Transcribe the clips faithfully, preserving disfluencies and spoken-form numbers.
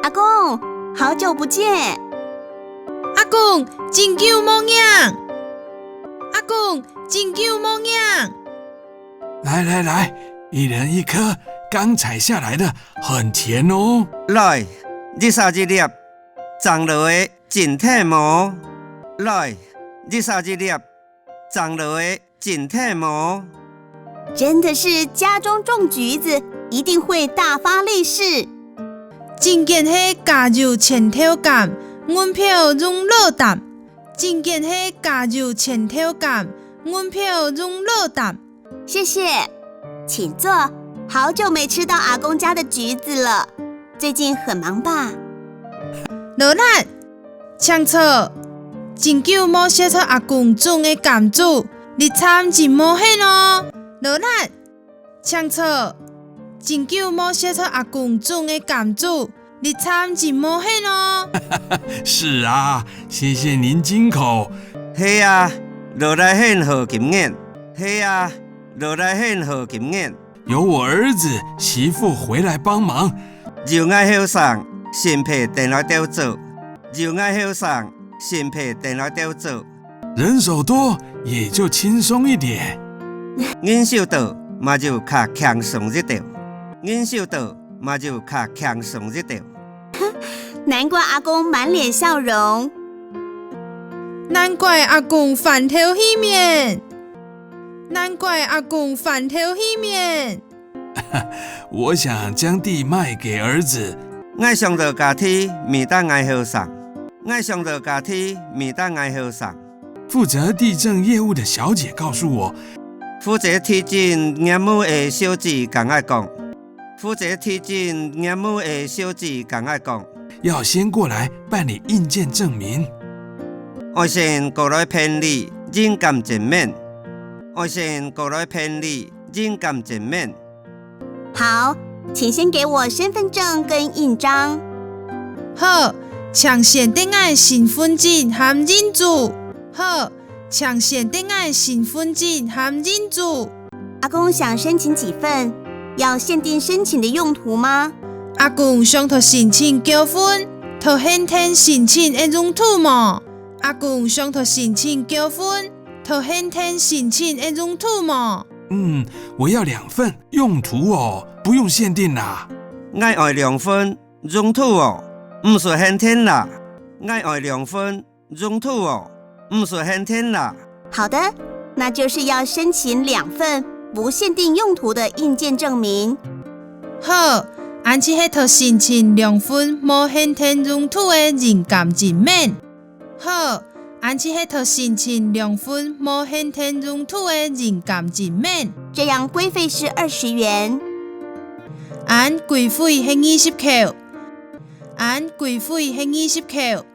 阿公，好久不见。阿公，真久無䀴。阿公，真久無䀴。來來來，一人一顆，剛採下來的，很甜哦。來，你食一粒， 長落个真甜無？來，你食一粒，長落个真甜無？真的是家中種橘子，一定會大發利市。真經係家有千頭柑，銀票用落擔。真經係家有千頭柑，銀票用落擔。 謝謝。請坐，好久沒吃到阿公家的橘子了，最近很忙吧？勞力，請坐。真久無食著阿公種个柑子，日站真無閒哦。勞力，請坐。真久無食著阿公種个柑子， 日站真無閒哦。是啊，謝謝您金口。係啊，勞力你好金眼。係啊，勞力你好金眼。有我兒子、媳婦回來幫忙。有𠊎後生、新婦轉來鬥做。有𠊎後生、新婦轉來鬥做。 人手多，也就輕鬆一點。人手多，嘛就較輕鬆一兜。人手多，嘛就較輕鬆一兜。難怪阿公滿臉笑容。難怪阿公歡頭喜面。難怪阿公歡頭喜面。 我想將地賣給兒子。𠊎想著家地賣分𠊎後生。𠊎想著家地賣分𠊎後生。負責地政業務的小姐告訴我，負責地政業務个小姐同𠊎講。負責地政業務个小姐同𠊎講，要先過來辦理印鑑證明。愛先過來辦理印鑑證明。愛先過來辦理印鑑證明。 好，請先給我身分證跟印章。好，請先得𠊎身分證和印仔。好，請先得𠊎身分證和印仔。阿公想申請幾份？要限定申請的用途嗎？阿公想討申請幾份，討限定申請个用途無？阿公想討申請幾份，討限定申請个用途無？ 嗯，我要兩份，用途哦，不用限定啦。𠊎愛兩份，用途哦，毋使限定啦。𠊎愛兩份，用途哦，毋使限定啦。好的，那就是要申請兩份不限定用途的印鑑證明。好，恁就係討申請兩份無限定用途个印鑑證明。 好，恁就係討申請兩份無限定用途个印鑑證明。這樣規費是二十元。恁規費係二十箍。恁規費係二十箍。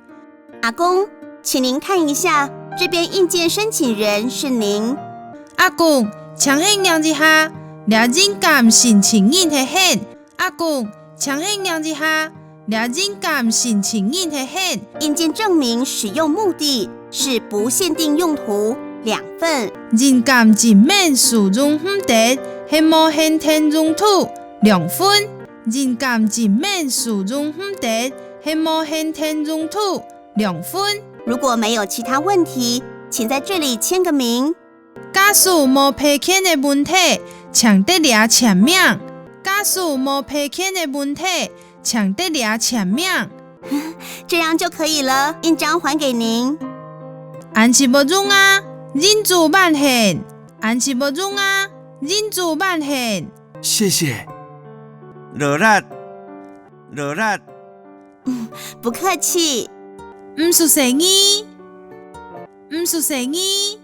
阿公，請您看一下，這邊印鑑申請人是您。阿公，請你䀴一下，這印鑑申請人係你。 阿公，請你䀴一下，這印鑑申請人係你。印鑑證明使用目的是不限定用途，兩份。印鑑證明使用目的係無限定用途，兩份。印鑑證明使用目的係無限定用途，兩份。如果沒有其他問題，請在這裡簽個名。 假使無別件个問題，請在這簽名。假使無別件个問題，請在這簽名。這樣就可以了，印章還給您。恁就無用啊，印仔還你。恁就無用啊，印仔還你。謝謝。勞力，勞力。不客氣。毋使細義，毋使細義。